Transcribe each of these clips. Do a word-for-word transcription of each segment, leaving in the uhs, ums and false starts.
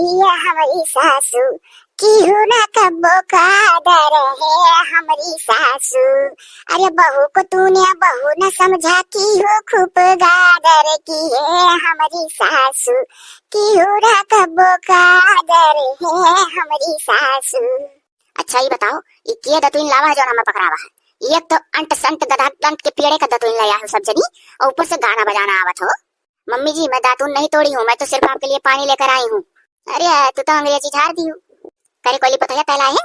ये हमरी सासू, की हो ना कब्बो का आदर है हमरी सासू। अरे बहू को तूने बहू न समझा, की हो खूब गादर की है हमरी सासू, की हो ना कब्बो का आदर है हमरी सासू। अच्छा, ये बताओ, ये के दतुइन लावा है जौन हमें पकड़ावा है? ये तो अंट संट गधा दंत के पेड़े का दतुइन ले आए हो सब जनी, और ऊपर से गाना बजाना आवत हो। मम्मी जी, मैं दातुन नहीं तोड़ी हूँ, मैं तो सिर्फ आपके लिए पानी लेकर आई हूँ। अरे, तू तो अंग्रेजी झाड़ दी हो। करे कोली पतोहिया तैला है?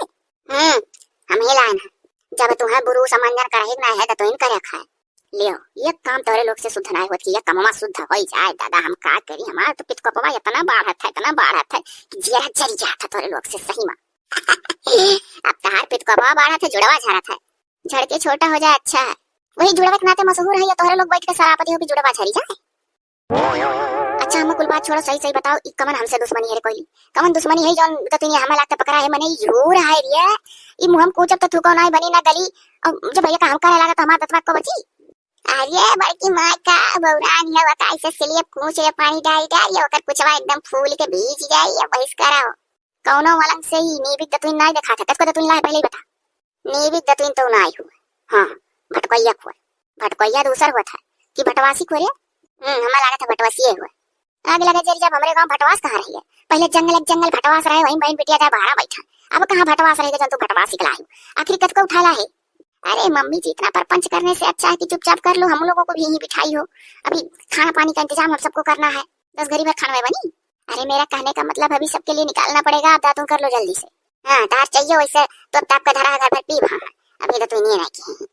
हम्म, हम ही लाए ना। जब तू है बुरू समंजन करहिक ना है, दतुइन करे खाए। लियो, ये काम तोरे लोग से शुद्ध ना होत कि ये कमवा शुद्ध होई जाए। दादा, हम का करी, हमार तो पितकपवा इतना बाढ़त है, इतना बाढ़त है कि जियरा जरी जात है तोरे लोग से सही में। अब तहार पितकपवा बाढ़त है, जुड़वा झरत है। झड़ के छोटा हो जाए, अच्छा है। वही जुड़वा के नाते मशहूर है, ये तोहरे लोग बैठ के सराप दियो कि जुड़वा झरी जाए। अच्छा, हम कुल बात छोड़ो, सही सही बताओ, ई कमन हमसे दुश्मनी है रे कोइली? कमन दुश्मनी है जौन दतुइनिया हमें लागते पकड़ा है? मने ई झूर है रे, ई मुँह हम कूचब तो थूको ना बनी ना गली। अब जब भैया का हम करे लागा तो हमार दतवा को बची? अरे बड़की माँ का बौरान है, वका ऐसे सिलिए कूच रे, पानी डाल डाल, ये ओकर कुचवा एकदम फूल के भीज जाई, ये बहिस कराओ। कौनो मलंग से ही नीबिक दतुइन नाई देखा था, कतको दतुइन लाए पहले ही बता। नीबिक दतुइन तो नाई हुआ। हाँ, भटकैया हुआ। भटकैया दूसर हुआ था कि भटवासी हुआ रे? हम्म, हमें लगा था भटवासी हुआ। आगे लगा जरी जब हमरे गाँव भटवास कहाँ रही है? पहले जंगल एक जंगल भटवास रहे, वहीं बहन बिटिया जाए बाहर बैठा। अब कहाँ भटवास रहेगा जौन तू भटवास निकला है? आखिर कतको उठाला है? अरे मम्मी जी, इतना परपंच करने से अच्छा है कि चुपचाप कर लो, हम लोगों को भी यहीं बिठाई हो। अभी खाना पानी का इंतजाम हम सबको करना है, दस घड़ी भर खाना में बनी। अरे मेरा कहने का मतलब अभी सबके लिए निकालना पड़ेगा, आप दातुन कर लो जल्दी से। हाँ, तार चाहिए वैसे तो अब आपका धरा है घर भर पी वहाँ, अभी तो तू नहीं रखी।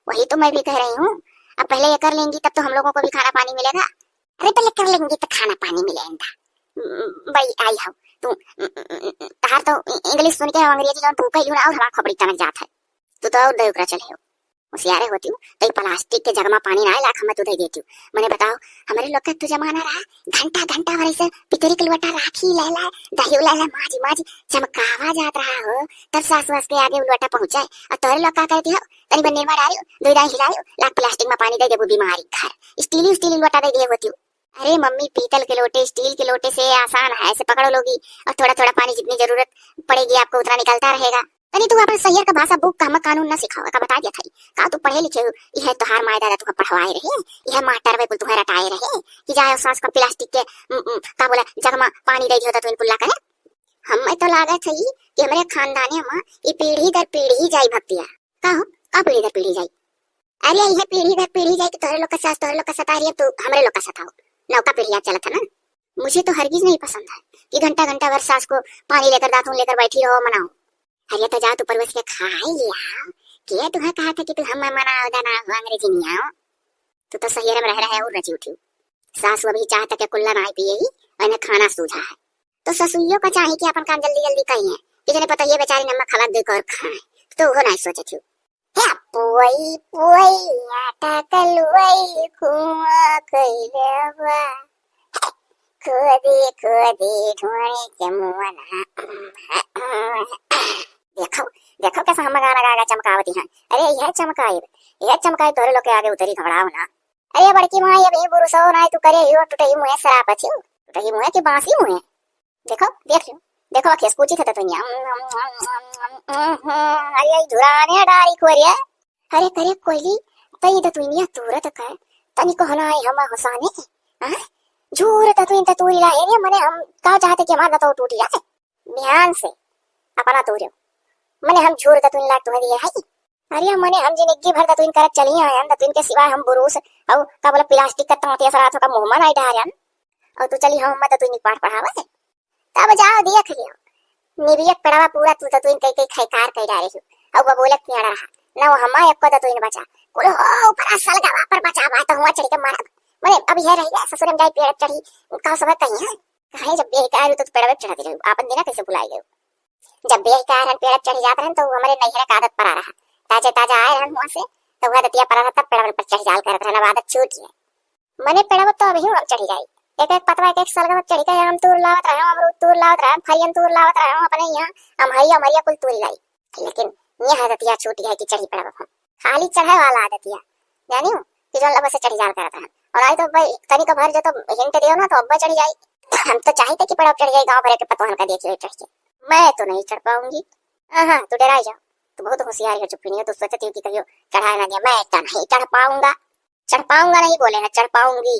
वही तो मैं भी कह रही हूँ, अब पहले ये कर लेंगी तब तो हम लोगों को भी खाना पानी मिलेगा। अरे पहले कर लेंगी तो खाना पानी मिलेगा। भाई आई हो तू, तार तो इंग्लिश सुन के हम अंग्रेजी जौन फूके ही ना और हमार खोपड़ी तनक जात है। तू तो और दे ओकरा चले हो। होशियारे होती हूँ तो ये प्लास्टिक के जगमा पानी ना लाख हमें तू दे देती हूँ। मने बताओ, हमारे लोग का तो जमाना रहा, घंटा घंटा भर ऐसे पितरी के लोटा राखी ले ले, दही ले ले, माजी माजी चमकावा जात रहा हो, तब सास वास के आगे उ लोटा पहुँचे। और तोहरे लोग का करती हो, तनी बन निरमा डारी, दो दाई हिलाई, लाख प्लास्टिक में पानी दे देबू बीमारी घर, स्टीली स्टीली लोटा दे दिए होती हूँ। अरे मम्मी, पीतल के लोटे, स्टील के लोटे से आसान है, ऐसे पकड़ लोगी और थोड़ा थोड़ा पानी जितनी जरूरत पड़ेगी आपको उतना निकलता रहेगा। तनी तू अपन सैयर का भाषा बुक का हमें कानून न सिखाओ, का बता दिया था। का तू पढ़े लिखे हो? यह तोहार माय दादा तुका पढ़वाए रहे, यह मास्टर वे कुल तुम्हें रटाए रहे कि जाओ सास का प्लास्टिक के, उम, उम, का बोला, जगमा पानी दे दियो तो इन कुल्ला कने। हमें तो लागत है कि हमरे खानदाने में ये पीढ़ी दर पीढ़ी जाई भक्तिया। का हो? का पीढ़ी दर पीढ़ी जाई? अरे यह पीढ़ी दर पीढ़ी जाई कि तोहरे लोग का सास तोहरे लोग का सता रही है, तू हमरे लोग का सताओ। नौका पीढ़िया चलत है ना। मुझे तो हरगिज नहीं पसंद है कि घंटा घंटा भर सास को पानी लेकर दातुन लेकर बैठी रहो, मनाओ। अरे तो जाओ तू परवस के खाए लिया। के तुम्हें कहा था कि तू हम मनाओ दा ना हो अंग्रेजी नहीं आओ। तू तो सहियरे में रह रहे और रची उठी। सास वो अभी चाह तक के कुल्ला ना पिए ही, और इन्हें खाना सूझा है। तो ससुइयों का चाहे कि अपन काम जल्दी जल्दी करिए कि जने पता ये बेचारी नमक खवा दे और खाए, तो वो नहीं सोचे थी। हे पोई पोई आटा कलवई कुआं कइले बा। खोदी खोदी ढूंढे के मुअना। देखो, देखो कैसा हम गाना गा गा चमकावती हैं। अरे यह चमकाई, यह चमकाई तोरे लोग के आगे उतरी, घबराओ ना। अरे बड़की माई, अब ये बुरुसो ना तू करे ही, टूटे ही मुँहे शराब अच्छी, टूटे ही मुँहे की बांसी मुँहे। देखो, देख लो, देखो, अखियस पूछी थे तो दुनिया। अरे, ये झुराने डारी को रे। अरे, करे कोयली, तई दतुइनिया तूरत का, तनी को हना है हम हसाने। हाँ? झूर दतुइन त तूरी ला, अरे, मने हम का चाहते कि हमार दतौ टूट जाए? ध्यान से, अपना तूरे। मने हम झूर दतुइन ला तुम्हें दिए है। अरे, मने हम जिंदगी भर दतुइन करत चली आयन, दतुइन के सिवाय हम बुरुस, और का बोला, प्लास्टिक का तांतिया सरात का मुँह में नहीं डारन। और तू चली हम मत दतुइन पाठ पढ़ावे। तब जाओ देख लियो, निबियक पड़वा पूरा तू तो तुइन कई कई खैकार कई डारे हो। अब वो बोलत पियाड़ा रहा, न वो हमा एको तो तुइन बचा। कुल हो ऊपर असल गवा पर बचा बा तो हुआ चढ़ के मारब। मने अब यह रही है ससुर में जाई पेड़ चढ़ी, का सब कहीं है। कहे जब बेकार हो तो पेड़ चढ़ दे, आपन दिना कैसे भुलाई गयो? जब बेकार हन पेड़ चढ़ जात रहन तो हमारे नैहरे का आदत पड़ा रहा, ताजे ताजा आए रहन हुआ से, तो वह दतिया पड़ा रहा तब पेड़ पर चढ़ जाल करत रहन, अब आदत छूट गया। मने पेड़वा तो अबही हम चढ़ी जाई। एक एक पतवा, एक एक सलगवा चढ़ी के हम तूर लावत रहे, अमरूद तूर लावत रहे, फरियन तूर लावत रहे, अपने यहाँ अमहरिया, अमहरिया कुल तूरी लाई। लेकिन यह आदतिया छूट गया कि चढ़ी पेड़वा हम। खाली चढ़े वाला आदतिया। जानियो कि जौन लबा से चढ़ी जाल करत रहे। और आई तो भाई तनिक भर जो तो हिंट दियो ना तो अब्बा चढ़ी जाई। हम तो चाहित है कि पड़ाव चढ़ जाए, गाँव भर के पतोहन का देखिए चढ़ के। मैं तो नहीं चढ़ पाऊंगी। हाँ, तू डराई जाओ, तू बहुत होशियार है, चुप्पी नहीं हो, तू सोचती हो कि कहियो चढ़ाए ना दिया, मैं तो नहीं चढ़ पाऊंगा। चढ़ पाऊंगा नहीं बोले हैं, चढ़ पाऊंगी।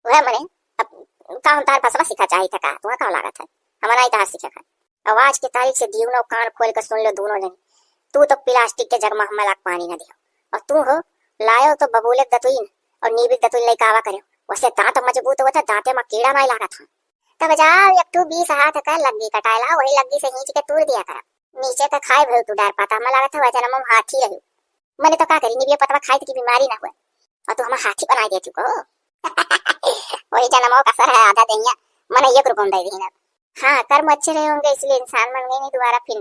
वह मने, अब का हम तार फसवा सीखा चाहित है का? तुम्हें का लागत है? हम नहीं कहाँ सीखे खाए। अब आज के तारीख से दीव नौ कान खोल के सुन लो दोनों जने। तू तो प्लास्टिक के जग में हमें लाख पानी ना दियो, और तू हो लायो तो बबूले दतुइन और नीबिक दतुइन लेके आवा करे। वैसे दांत मजबूत होता, दांते में कीड़ा नहीं लागत है। तब जाओ एक ठू बीस हाथ का लग्गी कटाए लाओ, वही लग्गी से हींच के तूर दिया करा। नीचे का खाए भर तू डार पाता, हमें लागत है वह जन्म में हाथी रही। मने तो का करी, निबिया पतवा खाइत की बीमारी ना हुए, और तू हमें हाथी बनाई देती को। वही जन्मों का सर है आधा दहिया, मने एक रुपम दे दी ना। हाँ, कर्म अच्छे रहे होंगे इसलिए इंसान बन गए, नहीं दोबारा फिर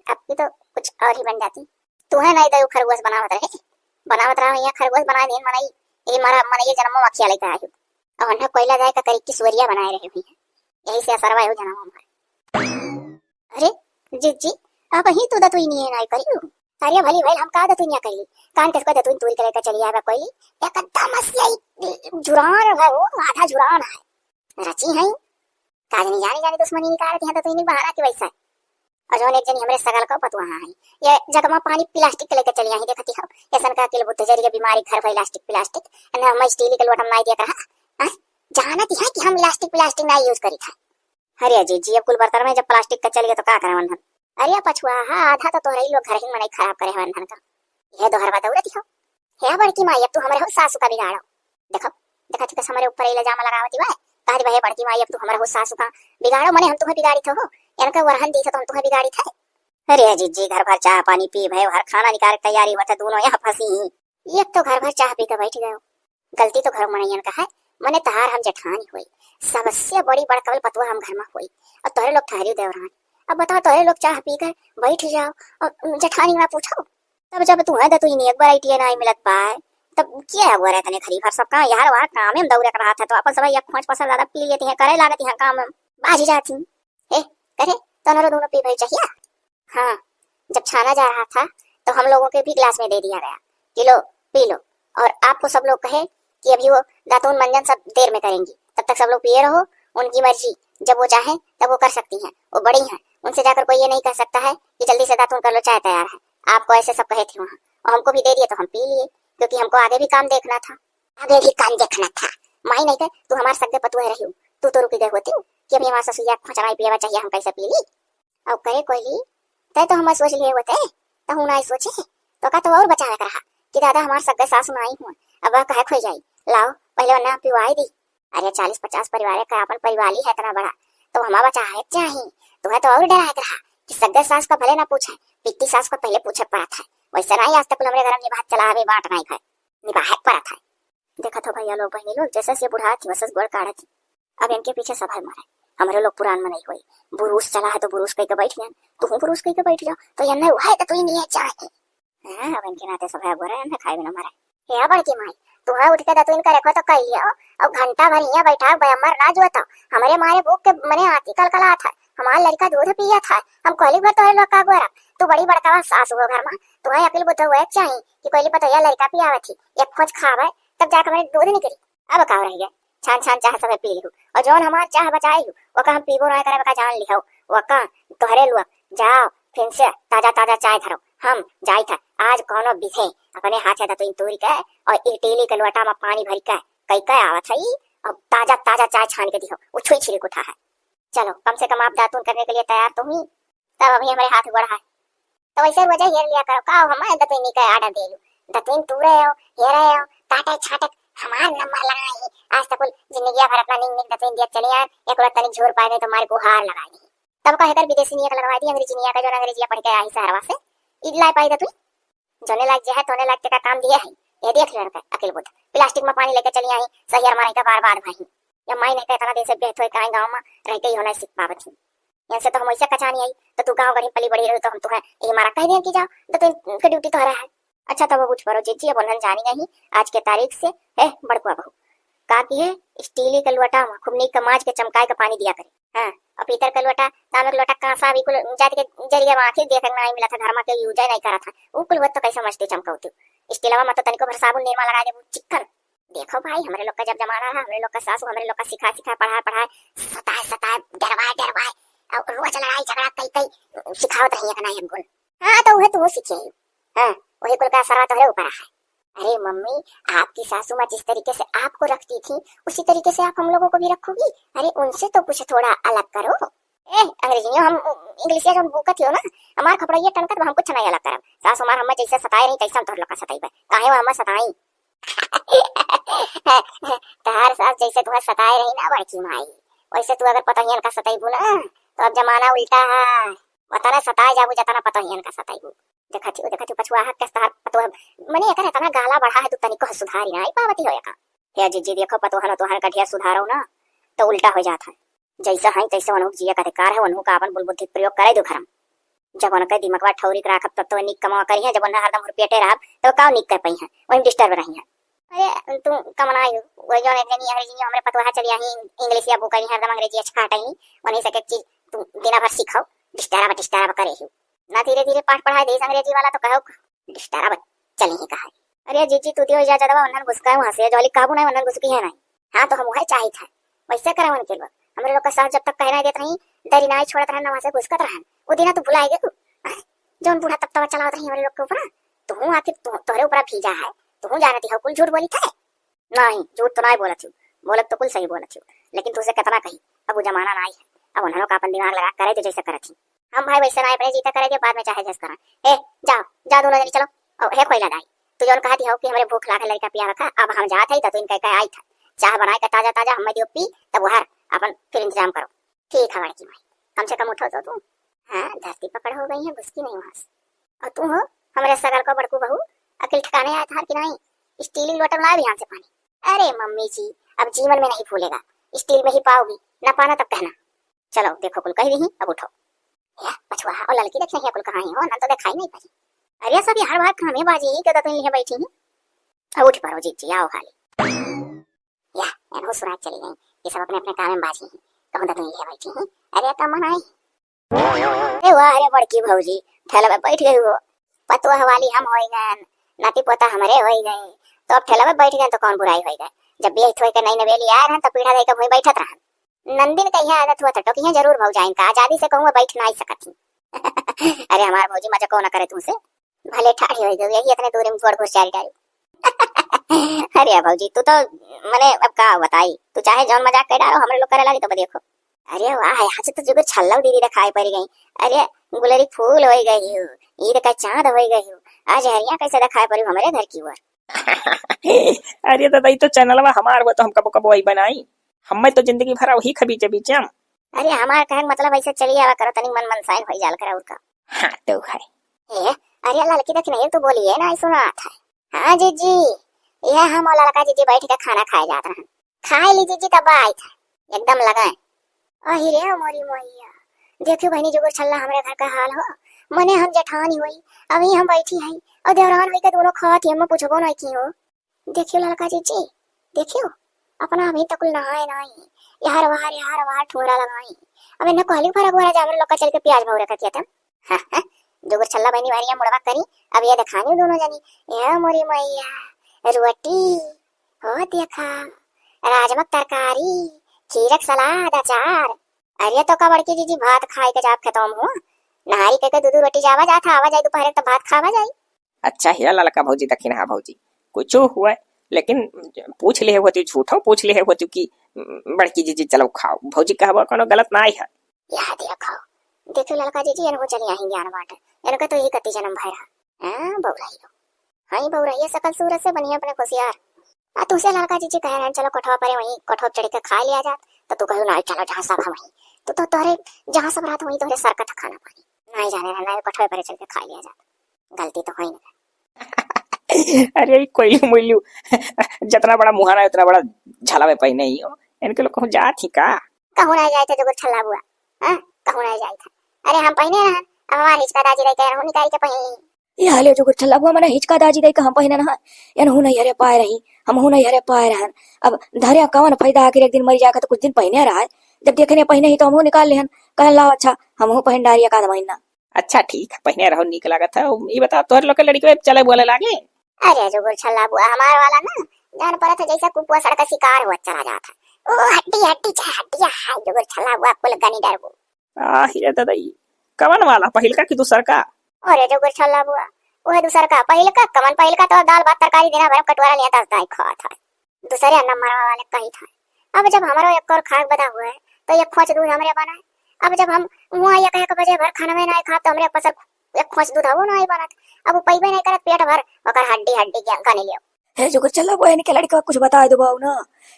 अब की तो कुछ और ही बन जाती। तू है नहीं दे खरगोश बनावत रहे, बनावत रहा यहाँ खरगोश बनाए दिन मनई, ये मरा मनई जन्मों अखिया लेकर आयु। और अन्ना कोयला जाए का करी की सुअरिया बनाए रहे हुई है, यही से असरवा हो जन्मों में। अरे जिज्जी, अब ही तू दतुई नहीं है नाई करियो। अरे भली भइल हम का दतुइया कइली, कान किसको दतुइन तूरी के लेकर चली आवे कोई, एकदम असिया जुरान है वो, आधा जुरान है। रची है, काजनी जानी जानी दुश्मनी निकाल दिया दतुइन बहाना की वैसा। और जौन एक जनी हमरे सगल का पतुआ है, ये जगमा पानी प्लास्टिक के लेकर चली आई, देखती हो, ऐसन का अकिल बुद्ध जरी के बीमारी घर भर इलास्टिक प्लास्टिक, ना हम स्टील के लोटा में नाई दिया करा। हाँ? जानती है कि हम इलास्टिक प्लास्टिक ना यूज करी था। अरे जिज्जी, अब कुल बर्तन में जब प्लास्टिक का चल गया तो का करे वंधन? अरे पछुआ, हाँ, आधा तो तोहरे ही लोग घर ही मनई खराब करे हैं वंधन का। यह दोहरवा दौड़ती हो। हे बड़की माई, अब तू हमरे हो सासू का बिगाड़ो। देखो, देखा थी कस हमरे ऊपर इल्जाम लगावती बा। कह दी, "हे बड़की माई, अब तू हमरे हो सासू का बिगाड़ो, मने हम तुम्हें बिगाड़ी थे हो? इनका वरहन दी थे तो हम तुम्हें बिगाड़ी थे?" अरे जिज्जी, घर भर चाह पानी पी भय, हर खाना निकाले के तैयारी हुआ था, दोनों यहाँ फंसी ही। एक तो घर भर चाह पी के बैठ गयो, गलती तो घर मनैयन का है, मने तहार हम जेठानी हुई, सबसे बड़ी बड़कवल पतुआ हम घर में हुई, और तोहरे लोग ठहरी देवरान। अब बताओ, तोहरे लोग चाह पी के बैठ जाओ और जेठानी ना पूछो। तब जब तू है तो तू इन्हीं एक बार आइडिया ना मिलत पाए, तब क्या है वो रहते ने खरीफ हर सब का यार, वहाँ काम में दौरे कर रहा था, तो अपन सब एक खोज पसंद ज्यादा पी लेती हैं, करे लागती हैं काम में, बाजी जाती। ए, करे, तोहरो दोनों पी भाई चाहिए? हाँ, जब छाना जा रहा था, तो हम लोगों के भी गिलास में दे दिया गया कि लो, पी लो। और आपको सब लोग कहे कि अभी वो दातून मंजन सब देर में करेंगी, तब तक सब लोग पिए रहो, उनकी मर्जी, जब वो चाहें, तब वो कर सकती हैं, वो बड़ी हैं, उनसे जाकर कोई ये नहीं कह सकता है कि जल्दी से दातून कर लो, चाय तैयार है। आपको ऐसे सब कहे थे वहाँ, और हमको भी दे दिए तो हम पी लिए, क्योंकि हमको आगे भी काम देखना था। आगे भी काम देखना था? माई नहीं कहे, तू हमार सगे पतुआ रही हो, तू तो रुकी गए होती हो कि अभी हमार ससुरिया खोचना ही पिएवा चाहिए, हम कैसे पी ली? और करे कोइली, तय तो हमार सोच लिए होते, तो हूँ ना सोचे, तो का तो और बचावे के रहा कि दादा हमार सगे सासु ना आई हुआ, अब वह कहे खोई जाई, लाओ पहले वरना पिवाई दी। अरे चालीस पचास परिवार का अपन परिवार ही है इतना बड़ा, तो हमा बचाए चाही। तुम्हें तो और डराए के रहा कि सगे सास का भले ना पूछे, पित्ती सास का पहले पूछे पड़ा था। वैसे नहीं आज तक हमरे घर में निभात चला हवे बाट नहीं खाए, निभाए पड़ा था। देखत हो भैया लोग, बहनी लोग, जैसे से बुढ़ा थी, वैसे गोड़ काढ़ा थी। अब इनके पीछे सब है मारे। हमरे लोग पुरान मनई होई, बुरुस चला है तो बुरुस कह के बैठ गए, तू बुरुस कह के बैठ जाओ, तो ये नहीं हुआ है तो तू ही नहीं है चाहे। हाँ, अब इनके नाते सब है गोरे, इन्हें खाए बिना मरे। हे बड़की माई, तू है उठ के दतुइन करे को तो कह लियो, और घंटा भर यहाँ बैठा बयमर ना जुआ तो हमरे मारे भूख के मने आती कलकलात है, हमार लड़का दूध पियत है, हम कोहली भर तोहरे लोग का गोरा, तू बड़ी बड़का सास हो घर में, तू है अकिल बुद्ध हुए चाही कि कोहली पतोया लड़का पियावत ही, एक खोज खावे, तब जाके मेरे दूध निकली। अब का रह गया, छान छान चाह सब पी लिहू, और जौन हमार चाह बचाई हूँ, ओका हम पीबो ना करे, ओका जान लिहो, ओका तोहरे लोग जाओ, फिर से ताजा ताजा चाय धरो, हम जाई था आज कौनो बिथे अपने हाथे दतुइन तूरी के और इटेली के लोटा में पानी भरी के कई के आवत है, और ताजा ताजा चाय छान के दिहो, उछुई छिड़क उठा है। चलो, कम से कम आप दातुन करने के लिए तैयार तो हुई, तब अभी हमारे हाथ गोड़ है। तो वैसे रोजा हेर लिया करो, का हम दतुइनी का आर्डर दे लू? दतुइन तू रहे हो, हेरे हो, काटे छाटे, हमार नंबर लगा ही। आज तक कुल जिंदगी भर अपना निक निक दतुइन दिया चले आन, एक बार तनिक झोर पाए गए तो मारे गुहार लगा दी। तब का हेकर विदेशी नियक लगवा दी, अंग्रेजी नियक जो अंग्रेजिया पढ़ के आई शहरवा से, इद लाई पाई दतुइन। जोने लायक जे है, तोने लायक तेका काम दिया है। ये देख ले इनका अकिल बुद्ध। प्लास्टिक में पानी लेके चली आई, सहियर मारे का बार बार भाई। या माई नहीं का इतना दिन से बेहतर काहे गाँव में रह के ही होना सीख पावत ही। इनसे तो हम वैसे कचानी आई, तो तू गाँव गढ़ी पली बड़ी रही, तो हम तो है, ये हमारा कह दें कि जाओ, तो तू के ड्यूटी तो है। अच्छा, तब अब उठ पड़ो, जिज्जी, अब उन्हन जानी नहीं, आज के तारीख से, ए, बड़कुआ बहू, का की है, स्टीली के लोटा में खूब नीक के माज के चमकाए के पानी दिया करे। हाँ, और पीतर के लोटा, तांबे के लोटा, कांसा भी कुल जाति के जरिए में आखिर देखे के नहीं मिला था, घर में के यूज नहीं करा था, वो कुल हुआ तो कैसे मस्ती चमकौती। स्टीलवा में तो तनिको भर साबुन निरमा लगा दे, वो चिक्कन। देखो भाई, हमरे लोग का जब जमाना रहा, हमरे लोग का सासू हमरे लोग का सिखा सिखा, पढ़ा पढ़ा, सताए सताए, डरवाए डरवाए, और रोज लड़ाई झगड़ा कई कई सिखावत रही एक ना एक गुण। हाँ, तो उहे तू सीखे ही। हाँ, वही कुल का असर तोहरे ऊपर है। अरे मम्मी, आपकी सासू माँ जिस तरीके से आपको रखती थी, उसी तरीके से आप हम लोगों को भी रखोगी? अरे उनसे तो कुछ थोड़ा अलग करो। ए, अंग्रेजियो हम, इंग्लिशिया जौन बूकत हो ना, हमार खपड़ैया टनकत बा, हम कुछ नहीं अलग करब। सास हमार हमें जैसे सताए रही, तैसे हम तोहर लोग का सताइबे। काहे वो हमें सताई? तोहार सास जैसे तुहे सताए रही ना बड़की माई, वैसे तू अगर पतोहियन का सताइबू ना, तो अब जमाना उल्टा है। वतना सताए जाबू, जतना पतोहियन का सताइबू। देखत ही, देखत ही, पछुआ हक के तोहार पतोह, मने एकर इतना गाला बढ़ा है, तू तनिको सुधारी ना आई पावती हो एका। हे जीजी, देखो पतोहन तोहन का ढेर सुधारो ना, तो उल्टा हो जात है। जैसे हैं तैसे उन्हों के जिए का अधिकार है, उन्हों का अपन बुल बुद्धि के प्रयोग करे दो घर में। जब उनके दिमागवा ठौरी के राखब तब तो नीक कमावा करी है, जब उन्हें हरदम हुरपेटे रहब तो का नीक कर पाई है, वहीं डिस्टर्ब रही है। अरे तू कमना आयु, वो जो एक जनी अंग्रेजी में हमरे पतोहा चली आई, इंग्लिश या बुक आई, हरदम अंग्रेजी अच्छा हटाई, उन्हीं से एक चीज तू दिना भर सीखो, डिस्टर्ब डिस्टर्ब करे ही। ना धीरे धीरे पाठ पढ़ाई देस अंग्रेजी वाला तो कहो डिस्टर्ब चली ही कहा। अरे जीजी तू दियो इजाजत बा, उन्हन घुसकाए वहाँ से, जो वाली काबू नहीं उन्हन घुसकी है नहीं। हाँ तो हम वही चाहित है, वैसे करे उनके लोग। हमरे लोग का साथ जब तक कहना देत रही, दरी नाई छोड़त रहन, ना वहाँ से घुसकत रहन। वो दिना तू भुलाए गए तू। जौन बूढ़ा तब तब चलावत रही हमरे लोग के ऊपर, तू आखिर तू, तोहरे ऊपर भीजा है, तू जानती हो कुल झूठ बोली थे। नहीं, झूठ तो नहीं बोलत हूँ, बोलत तो कुल सही बोलत हूँ, लेकिन तुझसे कितना कही, अब वो जमाना नहीं है। अब उन्होंने का अपन दिमाग लगा करे तो जैसे करत ही। हम भाई वैसे ना अपने जीता करे के बाद में चाहे जस करा। ए, जाओ, जा दोनों जनी चलो। और हे खोइला दाई, तू जौन कहती हो कि हमरे भूख लागे लड़का पिया रखा, अब हम जात है तो तू इनका कह आई था, चाह बनाए के ताजा ताजा हमें दियो पी, तब वहर अपन फिर इंतजाम करो। ठीक है बड़की माई, कम से कम उठो तो तू। हाँ, धरती पकड़ हो गई है, घुसकी नहीं वहां से। और तू हो, हमरे सगल को बड़कू बहू, अकिल ठिकाने आया था कि नहीं? स्टील की लोटा लाए बिहान से पानी। अरे मम्मी जी, अब जीवन में नहीं फूलेगा, स्टील में ही पाओगी, ना पाना तब कहना। चलो देखो कुल कह दी, अब उठो। या पछुआ और लड़की देख नहीं कुल कहाँ ही हो, नन तो दिखाई नहीं पड़ी। अरे सब हर बार काम में बाजी ही, तो तुम यहाँ बैठी ही। अब उठ पड़ो जीजी, आओ खाली। या एनहु सुराग चली गई, ये सब अपने अपने काम में बाजी ही, कहूँ तो तुम यहाँ बैठी ही। अरे तो मन आई। अरे वाह, अरे बड़की भौजी, ठेला पे बैठ गई हो। पतोह वाली हम होई गए, नाती पोता हमरे होई गए, तो अब ठेला पे बैठ गए तो कौन बुराई होई गए। जब बेहत होई के नई नवेली आए रहन, तो पीढ़ा दे के वहीं बैठत रहन। नंदिन का यह आदत हुआ था, टोकी है जरूर भौजाइन का, आजादी से कहूँ बैठ ना ही सकत ही। अरे हमार भौजी मजा कौन करे तुमसे, भले ठाढ़ी होई गई, यही इतने दूर में गोड़ घुस चारी डाली। अरे भौजी, तू तो, मने, अब का बताई, तू चाहे जौन मजाक कर डालो, हमरे लोग करे लागी तो देखो। अरे वाह, आज तो जुगुर छल्लव दीदी दिखाई पड़ गई। अरे गुलरी फूल होई गई हो, ईद का चांद होई गई हो, आज हरिया कैसे दिखाई पड़ी हमरे घर की ओर। अरे दादा, ई तो चैनलवा हमार हुआ तो हम कबो कबो वही बनाई, हमें तो जिंदगी भर वही खबीचे बीचे हम। अरे हमार कहन मतलब ऐसे चली आवा करो, तनी मन मनसाइन होई जाल करा और का। हाँ तो है। ए, अरे लड़की देखी नहीं तो बोली है ना, सुनात है। हाँ जीजी, यह हम और लड़का जीजी बैठ के खाना खाए जात रहन। खाए ली जीजी तब आई था, एकदम लगाए। अहि रे मोरी मोइया, देखियो बहनी जुगुर छल्ला हमरे घर का हाल हो। मने हम जेठानी होई, अभी हम बैठी हई, और देवरान होई के दोनों खात ही, हम पूछबो नहीं की हो। देखियो लड़का जीजी, देखियो, अपना अभी तक कुल नहाए नहीं, यार वार, यार वार ठुमरा लगाई। अब इन्हें कहली फरक हो रहा, जा हमरे लोग का चल के प्याज भौरे का किया था। हाँ, हाँ, जुगुर छल्ला बहनी वारिया मुड़वा करी, अब ये दिखानी दोनों जनी, ए मोरी मैया, रोटी, हो देखा, राजमा के तरकारी, खीरक सलाद, अचार। अरे तो का बड़की जीजी भात खाए के जाब खेतों में हो, नहारी के, के दू दू रोटी जावा जात है, आवा जाए दोपहर के तो भात खावा जाए। अच्छा, हे ललका भौजी, दखिनहा भौजी, कुछो हुए, लेकिन पूछ लिहे होती, झूठो पूछ लिहे होती कि बड़की जीजी चलो खाओ, भौजी कहबो कोनो गलत नाई है। यह देखो, देखो ललका जीजी, इनको चली आई ज्ञान बाटे, इनका तो यही कति जन्म भय रहा। हाँ, बउराई हो। हाँ, बउराई है, सकल सूरत से बनिया अपने होशियार। आ, तुझसे ललका जीजी कह रहे हैं, चलो कोठवा पर वहीं कोठवा चढ़ के खा लिया जात, तो तू कहू ना, चलो जहाँ सब हम वहीं। तो, तो तोहरे जहाँ सब रहत वहीं तोहरे सरकत खाना पानी। नहीं जाने रहना है, कोठवे पर चढ़ के खा लिया जात। गलती तो होई ना। अरे, ई कोइलू मुइलू, जितना बड़ा मुहाना है, उतना बड़ा झलावे पहने ही हो। इनके लोग कहूँ जात ही का? कहूँ नहीं जाए थे, जुगुर छल्ला बुआ। हाँ, कहूँ नहीं जाए थे। अरे, हम पहने रहन, अब हमार हिचका दाजी रह के रहूँ निकाल के पहन ली। ये हाले जुगुर छल्ला बुआ, मने हिचका दाजी रह के हम पहने रहन। एनहू नहीं हरे पाए रही, हमहू नहीं हरे पाए रहन। अब धरे कवन फायदा, आखिर एक दिन मरी जाके तो कुछ दिन पहने रहा है। जब देखे नहीं पहने ही तो हमहू निकाल लेहन। कहन लाओ अच्छा, हमहू पहन डारी एक आध महीना। अच्छा ठीक है, पहने रहो, नीक लागत है। ई बताओ, तोहरे लोग के लड़के चले बोले लागे? अरे जुगुर छल्ला बुआ, हमार वाला ना जान परत है जैसे कुकुआ सड़क का शिकार हुआ चला जात है। ओ हड्डी हड्डी चाहे हड्डिया है, जुगुर छल्ला बुआ कुल गनी डरबू। आहि रे ददई, कवन वाला, पहिलका कि दूसरका? अरे जुगुर छल्ला बुआ, उहे दूसरका। पहिलका कवन, पहिलका तो दाल भात तरकारी दिना भर में कटोरा लिया दस दाई खात है। दूसरे नंबर वाले कही था, अब जब हमरो एक और खाक बदा हुआ है, तो एक खोंच दूध हमरे बना है। अब जब हम मुआ एक एक बजे भर खाना में नहीं खाब, तो हमरे पसर एक खोंच दूध हवो नहीं बनत। अब वो पइबे नहीं करत पेट भर, ओकर हड्डी हड्डी के गनी लियो। हे जुगुर छल्ला बुआ, इनके लड़कवा कुछ बताए दो बाऊ ना,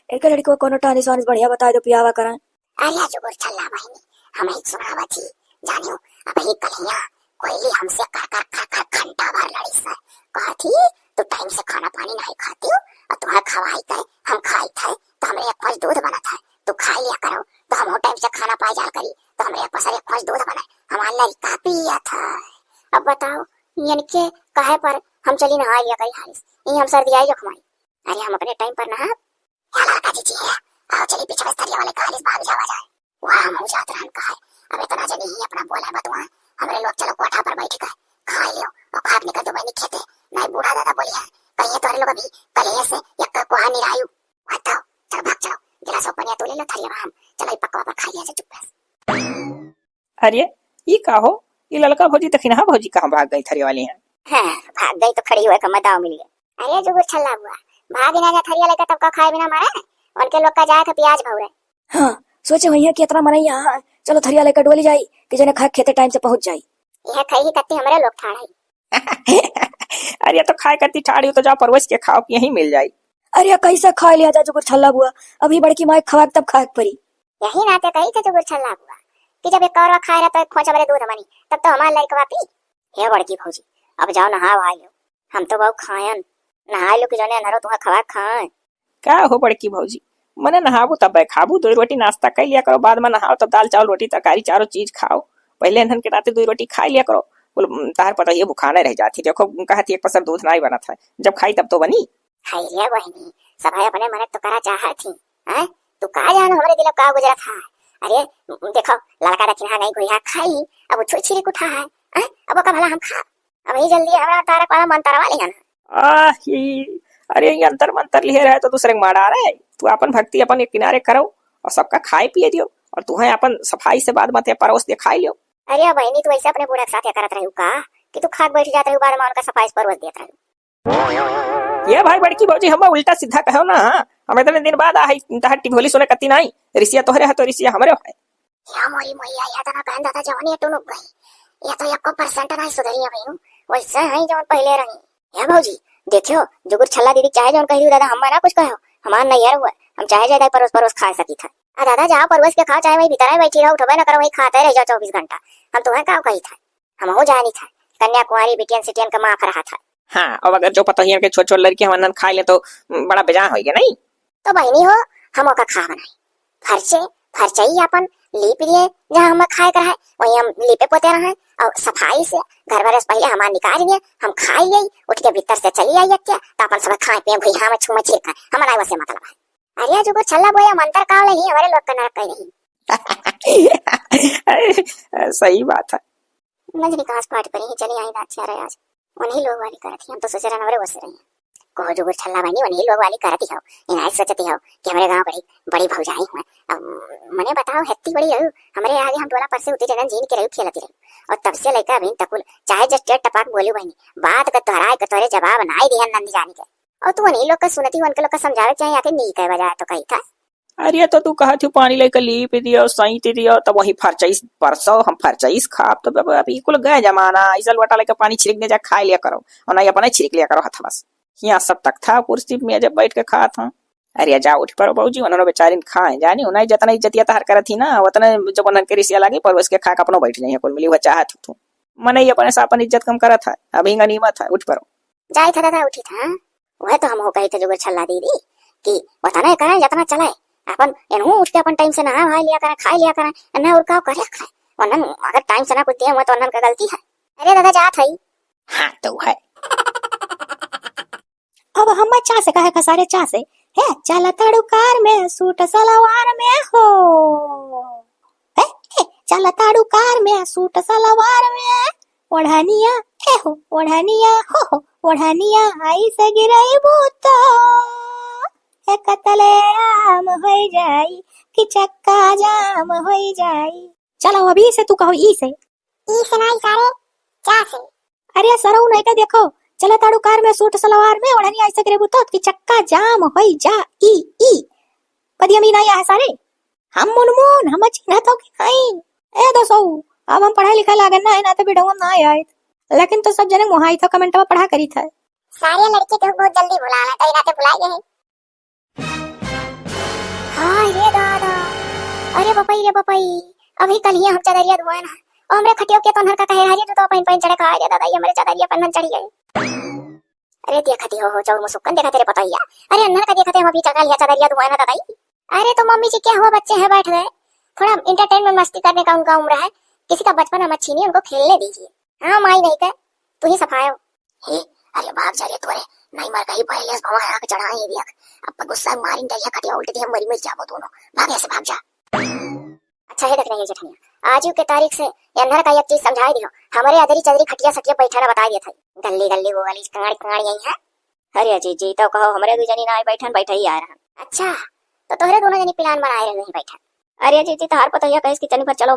इनके लड़कवा कोनो टानिस वानिस बढ़िया बताए दो, पियावा करें। अरे जुगुर छल्ला बहिनी, हम ही सुनावत ही, जानियो, अब ही कलिया कोयली हमसे कर कर कर कर घंटा भर लड़ी से, कहत ही, "तू टाइम से खाना पानी नहीं खाती हो, और तुम्हारा खवाई थे, हम खाई थे, तो हमरे एक खोंच दूध बनत है, तू खाई लिया करो, तो हम टाइम से खाना पाई जाल करी, तो हमरे एक पसर एक खोंच दूध बने, हमार लड़का पियत है।" अब बताओ, इनके कहे पर हम चली नहा लिया करी हालिस, ये हम सर्दी आई जखमाई। अरे हम अपने टाइम पर नहा। या लड़का जी जी है, आओ चली पीछे बस थरिया वाले कहानी से भाग जावा जाए। वह हम हो जात रहन कहा है, अब इतना जनी ही अपना बोला बतवा, हमरे लोग चलो कोठा पर बैठ के खा लियो और खाक निकल दो बहनी खेते, नहीं बूढ़ा दादा बोली है, कहिए तोरे लोग अभी कल से एक कोहा निरायु। बताओ, चल भाग चलो, गिलास और पनिया तू ले लो थरिया हम, चलो ये पकवा पर खाइए जा चुप बस। अरे, ई का हो? ई ललका भौजी तखिनहा भौजी कहाँ भाग गई थरी वाली हैं? हाँ, भाग गई तो खड़ी हुए का मदाव मिल गया। अरे जुगुर छल्ला बुआ, भाग ना जा थरिया लेकर तब का खाए बिना मरे? उनके लोग का जाए था प्याज भौरे। हाँ, सोचे हुई है कि इतना मनई यहाँ है, चलो थरिया लेकर डोली जाई कि जने खाए खेते टाइम से पहुँच जाई। यह खाई ही कत्ती हमरे लोग ठाड़ है। अरे तो खाए कत्ती ठाड़ ही तो जाओ परोस के खाओ कि यहीं मिल जाई। अरे कैसे खा लिया जा जुगुर छल्ला बुआ, अभी बड़की माई खवा के तब खाए के परी। यही नाते कही थे जुगुर छल्ला बुआ कि जब एक कौरवा खाए रहा तो एक खोंच हमरे दूध बनी, तब तो हमार लड़कवा पी। हे बड़की भौजी, अब जाओ नहाओ आ लो, हम तो बहु खायन, नहाए लो कि जौने अनहरो तुहा खवा खाए। का हो बड़की भौजी, मने नहाबू तब खाबू, दो रोटी नाश्ता कर लिया करो, बाद में नहाओ तब दाल चावल रोटी तरकारी चारों चीज खाओ, पहले इन्हन के नाते दो रोटी खा लिया करो। बोल, तार पता ये भुखाने रह जाती, देखो कहती एक पसर दूध नाई बनत है, जब खाई तब तो बनी। हाय रे बहिनी, सभे अपने मने तो करा चाहत ही, हैं? तू का जानो हमरे दिल का गुजरत है? अरे, देखो, लड़का दखिनहा नहीं घुरिया खाई, अब उ छुई छिरी उठा है, हैं? अब ओका भला हम खा, अब ही जल्दी हमरा तारक वाला मंतरवा ले जाना। आही, अरे, ये अंतर मंतर लिहे रहे तो दूसरे के मारा रहे। तू अपन भक्ति अपन एक किनारे करो और सबका खाए पिए दियो और तुहें अपन सफाई से बाद मत परोस दे खाए लियो। अरे बहिनी, तू ऐसे अपने बूढ़ा के साथ या करत रहू का कि तू खाक बैठ जात रहू, बाद में उनका सफाई से परोस देत रहू? ये भाई बड़की भौजी, हम उल्टा सीधा कहो ना, हम इतने दिन बाद आ है, तहार टिभोली सुने कत्ती नाई, रिसिया तोहरे है तो रिसिया हमरे है। या मोरी मैया, या तना बहन दादा जवानी टुनुक गई, ये तो एको परसेंट नाई सुधरी है भैया, वैसे है जौन पहले रही। या भौजी, देखियो, जुगुर छल्ला दीदी चाहे जौन कह दियो दादा, हम ना कुछ कहो, हमार नैहर हुआ, हम चाहे जाए परोस परोस खा सकी था। आ दादा, जाओ परोस के खाओ, चाहे वही भीतर बैठी रहो, उठबे ना करो, वही खाते रह जाओ चौबीस घंटा, हम तुम्हें का कही था। हमहू जानी था, कन्या कुंवारी बिटियन सिटियन का माफ रहा था। हाँ, अब अगर जो पतोहियन के छोट छोट लड़की हमन खा ले तो बड़ा बेजान होइगे नहीं। तो बहिनी हो, हम ओका खा बनाई। फरचे, फरचई अपन लीप लिए, जहाँ हम खाए के रहे, वहीं हम लीपे पोते रहे, और सफाई से घर भरे से पहले हमार निकाल लिए, हम खाई गई, उठ के भीतर से चली आई अत्या, तो अपन सब खाए पिए भुइया में छुए छीर खाए, हमारा वैसे मतलब है। अरे जुगुर छल्ला बोया मंतर का वाला ही हमारे लोग का नरक कहीं नहीं। सही बात है। नजरी कांच पाट पर ही चली आई दांत चारे आज। उन्हीं लोग वाली करत ही, हम तो सोचे रहन हमरे बस रही। कहो जुगुर छल्ला बहिनी, उन्हीं लोग वाली करत ही हो। इनाय सोचती हो कि हमरे गांव बड़ी, बड़ी भौजाई हुए। अब मने बताओ, हेत्ती बड़ी रहू, हमरे आगे हम टोला पर से उतरी रहन, जीन के रहू, खेलती रहू। और तब से लेकर अभी तक कुल, चाहे जस टेट टपाक बोली बहिनी, बात का तोहराए का तोहरे जवाब नाई दिहन नंद जानी के। और तू उन्हीं लोग का सुनती, उनके लोग का समझावे के चाहिए, आके नी कहे बजाय तो कही था। अरे, तो तू कहत ही पानी लेके लीप दियो, सैंत दियो, तब वही फरचईस परसो हम फरचईस खाब, तो अब, अब ई कुल गए जमाना, ऐसा लोटा लेके पानी छिड़क दे जा, खाए लिया करो, और नहीं अपने छिड़क लिया करो हथवा से। यहाँ सब तख्ता कुर्सी में जब बैठ के खात हूँ। अरे, जा उठ परो बाबूजी, उन्होंने बेचारिन खाए, जानी उन्हें जितना इज्जतिया तहार करत ही ना, उतने जब उन्हन के रिसिया लागी, परोस के खा के अपनो बैठ जाइए, कुल मिली हुआ चाहत हो तू। मने ये अपने से अपन इज्जत कम करत है, अभी गनीमत है, उठ परो। जाई था दादा, उठी था। वह तो हम हो कही थे जुगुर छल्ला दीदी कि वतना करे जतना चले, अपन एनहू उठ के अपन टाइम से नहा वहा लिया करे, खाए लिया करे, एन्ने और का करे खाए। वनन अगर टाइम से ना कुछ दिए हुए तो वनन का गलती है। अरे दादा जात है। हाँ तो है। अब हम चा से कहे खसारे चा से, हे चला ताड़ू कार में सूट सलवार में हो, हे, हे चला ताड़ू कार में सूट सलवार में, ओढ़निया, ए हो, ओढ़निया, हो, हो, ओढ़निया, आई से गिरई बूतो। कतले आम होई जाई कि चक्का जाम होई जाई। चलो अभी से तू कहो ई से। ई से नाई सारे, चा से। अरे सरऊ नहीं तो देखो, चला ताड़ू कार में सूट सलवार में ओढ़नी ऐसे करे बुतो कि चक्का जाम होई जा ई ई। पदियमी नाई आ सारे। हम मुनमुन, हम चिन्हत हो कि नहीं? ए दोसऊ, अब हम पढ़ाई लिखाई लागन ना है, ना तो वीडियो में ना आए। लेकिन तो सब जने मुहाई था, कमेंट में पढ़ा करी था। सारे लड़के तो बहुत जल्दी भुला लेते हैं, ना तो भुला गए। हाय रे दादा, अरे बपई रे बपई, अभी कल ही हम चदरिया धुआए ना, और हमरे खटियो के तो अनहर का कहे, "हरी तू तो पहन पहन चढ़े खा रे दादा, ये हमरे चदरिया पहन चढ़ी गए।" अरे देखा दी हो, हो चौर मुसुक्कन देखा तेरे पतोहिया। अरे अनहर का देखा थे हम अभी चढ़ा लिया चदरिया धुआए ना दादा। अरे तो मम्मी जी क्या हुआ, बच्चे हैं बैठ गए, थोड़ा एंटरटेनमेंट मस्ती करने का उनका उम्र है, किसी का बचपन हम छीनिए, उनको खेलने दीजिए। हाँ माई नहीं कह, तू ही सफायो। हे, अरे भाग जा रे तोरे, नहीं मर कहीं पहले इस भवा आग चढ़ाए ही दिया। अब गुस्सा मारिन डरिया खटिया उल्ट दिया, मरी मर जाबो दोनों। भाग ऐसे भाग जा। अच्छा है देख रही है जेठनिया, आज के तारीख से ये अंधर का एक चीज समझाई दियो, हमारे अदरी चदरी खटिया सटिया बैठा ना बताई दिया था। गल्ली गल्ली वो वाली कांड़ कांड़ यही है। अरे जीजी तो कहो हमरे दू जनी ना आई बैठन, बैठे ही आ रहन। अच्छा, तो तोहरे दोनों जनी प्लान बनाए रहे नहीं बैठन। अरे जीजी तोहार पतोहिया कहिस कि चली पर चलो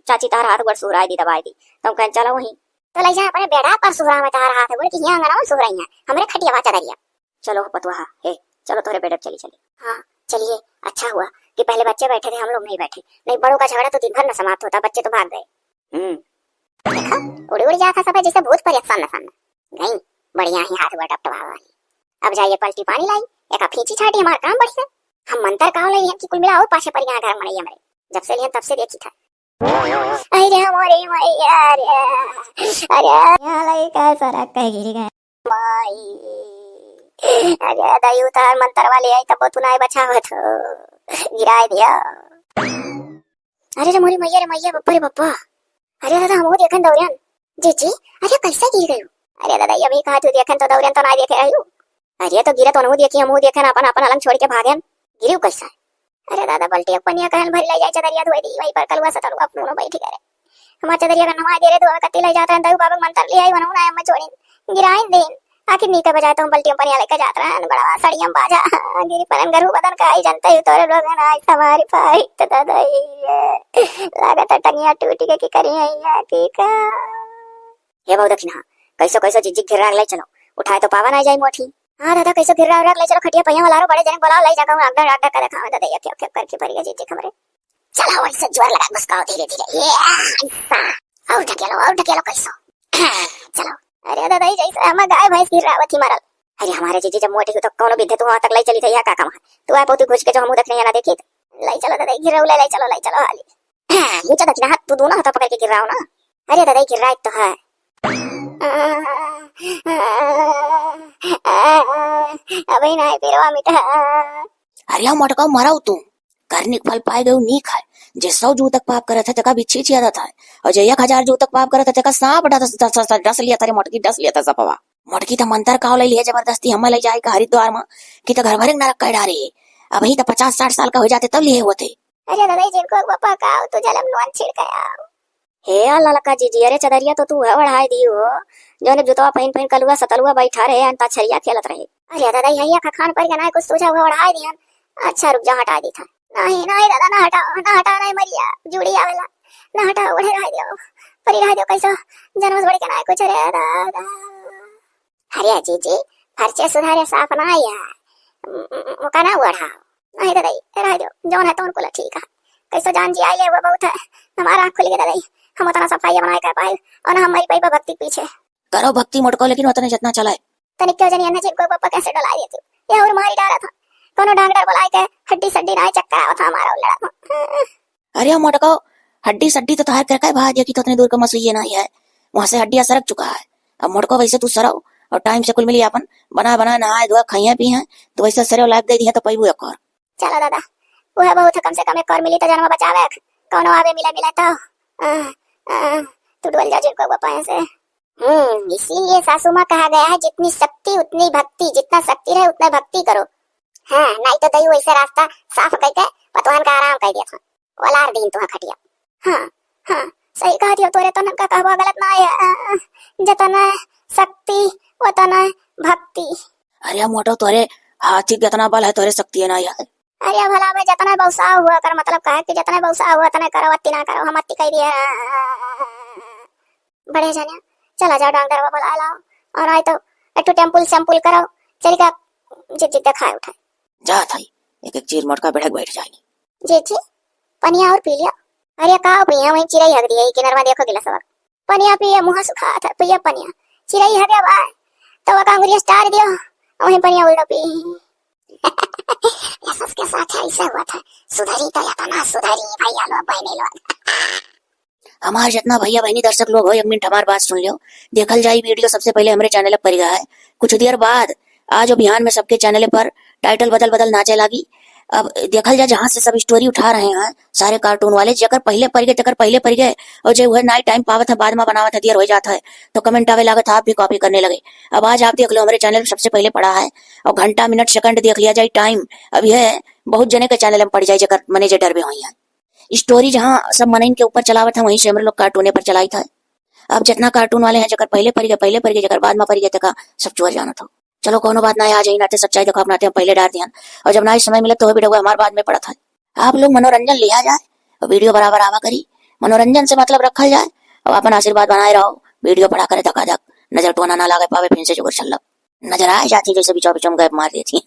चाची तोहार हाथ गोड़ सुहराए दी, दबाए दी, तो हम कहें चलो वहीं। तो लइ जा अपने बेड़ा पर सुहरा में तोहार हाथ गोड़ कि यहाँ अंगना में सुहरा यहाँ, हमरे खटिया चदरिया। चलो पतोहा, हे, चलो तोहरे बेडे पे चली चली। हाँ, चलिए, अच्छा हुआ कि पहले बच्चे बैठे थे, हम लोग नहीं बैठे, नहीं बड़ों का झगड़ा तो दिन भर न समाप्त होता, बच्चे तो भाग गए। हम्म। देखा, उड़ी उड़ी जाता सब है जैसे भूत पर एक सामने सामने। गई, बढ़िया ही हाथ हुआ टपटपा वाली। अब जाइए पलटी पानी लाई, एक फींची छाटी हमारा काम बढ़िया। हम मंत्र काव ले लिहन कि कुल मिला और पाछे पर यहाँ घर मनई हमरे। जब से लिहन तब से देखी था। अरे मोरे मैया रे, अरे यहाँ लइका सरक के गिर गए। माई, अरे दाई उतार मंत्र वाले आई तब तू नाय बचावत हो, गिराए दिया। अरे रे मोरी मैया रे मैया, बप्पा रे बप्पा। अरे दादा, हमहू देखन दौड़न। जीजी, अरे कैसे गिर गयो? अरे दादा, ये अभी कहा तू देखन तो दौड़न तो ना देखे रहू। अरे तो गिरत ओनहू देखी, हमहू देखन, अपन अपन अलंग छोड़ के भागन। गिरियो कैसा? अरे दादा, बल्टी पनिया कहन भरी ले जाए, चदरिया धोए दी, वही पर कलुआ सतलुआ अपनो बैठ गए। हमार चदरिया का नवा दे रे, धोआ कत्ती ले जात रहन, दऊ बाबा मंत्र ले आई, वनहू ना हम छोड़िन, गिराइन देन। आखिर नीके बजाए तो हम बल्टियों पर यहाँ लेके जात रहन, बड़वा सड़ियम बाजा, गिरी परन गरू बदन का आई जनते ही तोरे लोगन आज हमारी फाइट दादा ये। लागत है टंगिया टूट के की करी है या की का। हे बहु दखिना, कैसो कैसो जिज्जी घिर्रा ले चलो, उठाए तो पावा ना जाए मोठी। हाँ दादा, कैसो घिर्रा उर्रा ले चलो, खटिया पहिया वाला रो बड़े जने बोलाओ, ले जाकर आगडा आगडा का देखावे दादा, ये क्या क्या करके भरिया जिज्जी हमरे। चलो, वैसे जोर लगा घुसकाओ धीरे धीरे। ये ऐसा। और ढकेलो, और ढकेलो कैसो। चलो। अरे दादा, ये जैसे हम गाय भैंस गिर्रावत ही मरल। अरे हमारे जीजी जब मोटी हो तो कौनो विद्या तू वहाँ तक ले चली थे, या का काम है? तू आए पोती घुस के जो हमहू देख नहीं ना देखी। ले चलो दादा, गिर्राऊ ले, ले चलो, ले चलो हाली। ये चलो ना, तू दोनों हाथ पकड़ के गिर्राओ ना। अरे दादा, गिर्रा एक तो है। अबे ना, पेरवा मिटा। अरे मोटका मरऊ तू। करनी के फल पाए गयो नीक है। जे सौ जू तक पाप करत है, तेका बिच्छी छियादत है। और जे एक हजार जू तक पाप करत है, तेका सांप डस, डस, डस, डस लिया, तेरे मोटकी डस लिया था सपवा। मोटकी तो मंत्र काव ले लिए जबरदस्ती हमें ले जाए का हरिद्वार में, कि तो घर भरे नरक कर डारे। अबही तो पचास साठ साल का हो जाते तब लिए होते। अरे दादा, जिनको बापा का तो जलम नोन छिड़काया। हे आ ललका जीजी, अरे चदरिया तो तू है ओढ़ाए दी हो, जौने जुतवा पहिन पहिन कलुआ सतलुआ बैठा रहे, अंताक्षरिया खेलत रहे। अरे दादा, यही अखा खान पर के ना कुछ सूझा हुआ ओढ़ाए दिहन। अच्छा रुक जा, हटा दी था। नहीं, नहीं दादा, ना हटाओ, ना हटाओ, नहीं मरिया, जुड़ी आवेला। ना हटाओ, ओढ़े रह दियो, परी रह दियो, कैसो जन्म से बढ़ के ना कुछ रे दादा। अरे जीजी, फर्चे सुधारे साफ ना आया, म-, म-, मुका ना ओढ़ाओ। नहीं दादा, रह दियो, जौन है तौन कुल ठीक है। कैसो जान जी आई है वो बहुत है, हमारा आँख खुल गया दादा, हम उतना सफाई बनाए कर पाए और ना हम मरी पाई भक्ति के पीछे। करो भक्ति मोटको, लेकिन उतने जितना चलाए। तनिक क्यों जनी अन्ना जी को पापा कैसे डोला देती, ये और मारी डाला था, कोनो डॉक्टर बुलाए के हड्डी सड्डी ना चक्कर आवा था हमारा उल्लड़ा था। अरे मोटको, हड्डी सड्डी तो तहार कर का भाग, देखी तो उतने दूर का मसुइये ना है, वहां से हड्डियां सरक चुका है। अब मोटको वैसे तू सरव और टाइम से कुल मिली अपन बना बना नहाए धोए खाइए पी हैं, तो वैसे सरे लायक दे दी है तो पैबू एक और। चलो दादा, वह बहुत है, कम से कम एक और मिली तो जन्म बचावे, कौनो आवे मिले मिले तो। आ, आ, तू डोल जा जिनको वो पाए से। हम्म, इसीलिए सासू माँ कहा गया है, जितनी शक्ति उतनी भक्ति, जितना शक्ति रहे उतना भक्ति करो। हाँ, नहीं तो दई वैसे रास्ता साफ करके पतवान का आराम कर दिया था। वलार दीन तुहा खटिया। हाँ, हाँ, सही कहा दियो, तोरे तो ननका कहबो गलत ना है। अ, अ, जतना शक्ति, वतना भक्ति। अरे मोटो, तोरे हाथी के एतना बल है, तोहरे शक्ति है ना यार। अरे भला भाई, जतना बौसा हुआ कर, मतलब काहे कि जतना बौसा हुआ, तने करो, अति ना करो, हम अति कह दिए। बड़े जनिया, चला जाओ, डॉक्टर बाबा बुला लाओ, और आई तो एक ठो टेम्पुल सैंपुल करो, चल का जे जे देखाए उठाए। जात हई, एक एक चीर मोटका बेढ़क बैठ जाए। जे जी, पनिया और पी लिया। अरे का पिया, वहीं चिरई हग दिया, ई किनरवा देखो गिला सबक। पनिया पिए, मुँह सुखात है, पिए पनिया। चिरई हगे बा, तो वका अंगुरिया स्टार दियो, वहीं पनिया उल्टा पी। ये सबके साथ ऐसे हुआ था, सुधरी तो या तो ना सुधरी, भैया लोग, बहनी लोग। हमार जितना भैया बहनी दर्शक लोग हो, एक मिनट हमार बात सुन लियो। देखल जाई वीडियो सबसे पहले हमरे चैनल पर पड़ गया है। कुछ देर बाद आज और बिहान में सबके चैनल पर टाइटल बदल बदल नाचे लागी। अब देखल जाए, जहाँ से सब स्टोरी उठा रहे हैं सारे कार्टून वाले, जेकर पहले पड़ गए तेकर पहले पड़ गए, और जे वह नाई टाइम पावत है बाद में बनावत है, देर हो जाता है, तो कमेंट आवे लागत है, आप भी कॉपी करने लगे। अब आज आप देख लो, हमारे चैनल सबसे पहले पड़ा है और घंटा मिनट सेकंड देख लिया जाए टाइम। अब यह बहुत जने के चैनल में पड़ जाए, जेकर मने जे डर भी हुई है। स्टोरी जहाँ सब मनइन के ऊपर चलावत है, वहीं से हमरे लोग कार्टूने पर चलाई था। अब जितना कार्टून वाले हैं, जेकर पहले पड़ गए, पहले पड़ गए, जेकर बाद में पड़ गए, तेका सब चोर जानत हो। चलो, कोनो बात ना है, आ जाई, नाते सच्चाई देखो, अपनाते हम पहले डार दिहन, और जब ना इस समय मिलत तो हो भी डउआ हमार बाद में पड़त है। आप लोग मनोरंजन लिया जाए और वीडियो बराबर आवा करी, मनोरंजन से मतलब रखल जाए, और अपन आशीर्वाद बनाए रहो। वीडियो पड़ा करे धकाधक, नजर टोना ना लागे पावे, फिर से जुगर छल्लक नजर आए जाती, जैसे बीचों बीचों गैप मार देती।